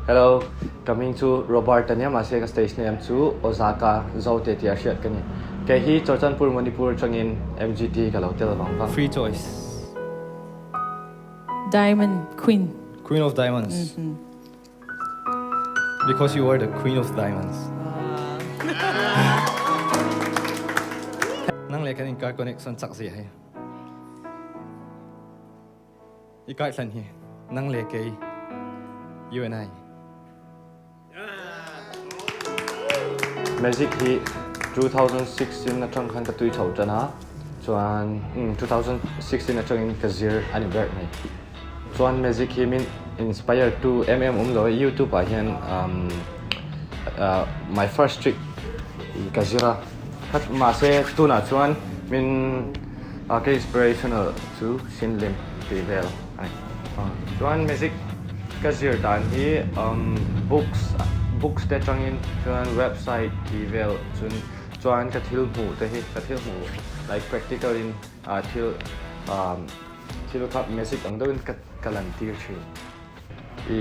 Hello, ka hming chu Robert a nia mahse ka stage name chu Ozaka Zote tia hriat ka ni. Kei hi Chawrchanpur Manipur atangin MGT ka lo tel vang vang. Free choice. Diamond Queen. Queen of Diamonds. Because you are the Queen of Diamonds. Nang leh kan inkar connection chak zia hi. I kaihlan hi nang le kei you and I. Magic hi 2016 atang khan ka tui chho tan a, chuan 2016 atangin ka zir a ni ber mai. Chuan magic hi min inspire tu em em awm lo e, youtube ah hian my first trick ka zir a, mahse tunah chuan min ka inspirational chu Sin lim tih vel a ni. Chuan music ka zir dan hi books books te atangin chuan website tih vel chun chuan ka thil hmuh te hi ka thil hmuh like practical in thil thil kha music ang deuhin ka ka lan tir thin. I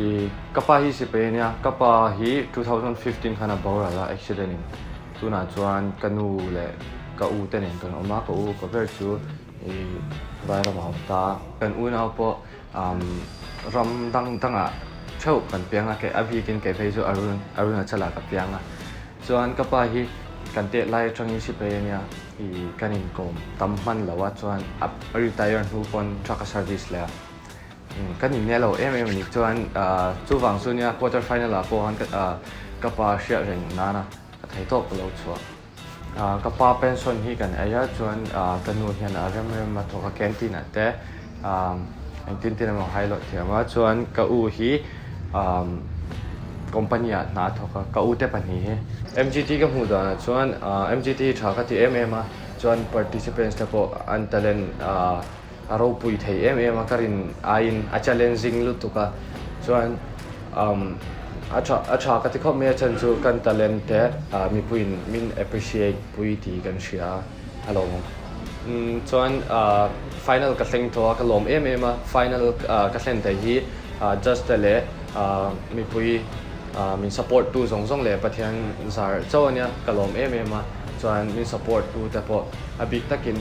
ka pa hi sipai a nia, ka pa hi 2015 khan a boral a accident in tunah chuan ka nu leh ka u te nen kan awm a, ka u upa ber chu I vairam a awm ta. Kan unau pawh ram dang dangah theuh kan piang a, a bikin kei phei chu Arun Arunachal ah ka piang a. Chuan ka pa hi kan teh lai atangin sipai a nia, i kan inkawm tam hman lo a, chuan a retire hnu pawn truck a service leh a. Kan inne lo em em a ni. Chuan chuvang chu nia quarter final ah pawh khan ka pa hriat reng nana ka thei tawp ka lo chhuah. Ka pa pension hi kan ei a, chuan ka nu hian a rem rem a thawk a canteen ah te engtin tin emaw hai loh thiam a, chuan ka u hi company ah hna a thawk a, ka u te pahnih hi. MGT ka hmuh danah chuan MGT hi tha ka ti em em a, chuan participants te pawh an talent a ropui thei em em a, ka rin aiin a challenging lutuk a, chuan umm a tha a tha ka ti khawp mai a chhan chu kan talent te mipuiin min appreciate pui tih kan hria a, a lawm ang. Umm chuan ah final ka thleng tawh a, ka lawm em em a, final ka thlen theih hi judge te leh mipui min support tu zawng zawng leh Pathian zar chauh a nia, ka lawm em em a, chuan min support tu te pawh a bik takin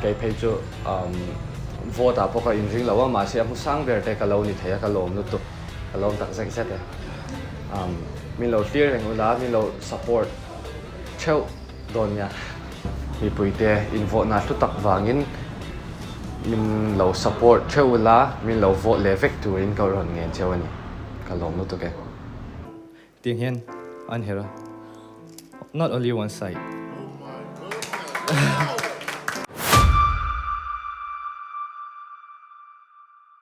Kei phei chu vote ah pawh ka inring lo a, mahse a hmu sang ber te ka lo ni thei a, ka lawm lutuk, ka lawm tak zek zet e. Min lo hlir reng ula, min lo support theuh dawn nia. Mipuite invote-na hlu tak vangin min lo support theuh ula, min lo vote leh vek turin ka rawn ngen cheu a ni. Ka lawm lutuk e. Tiang hian an herh a, not only one side.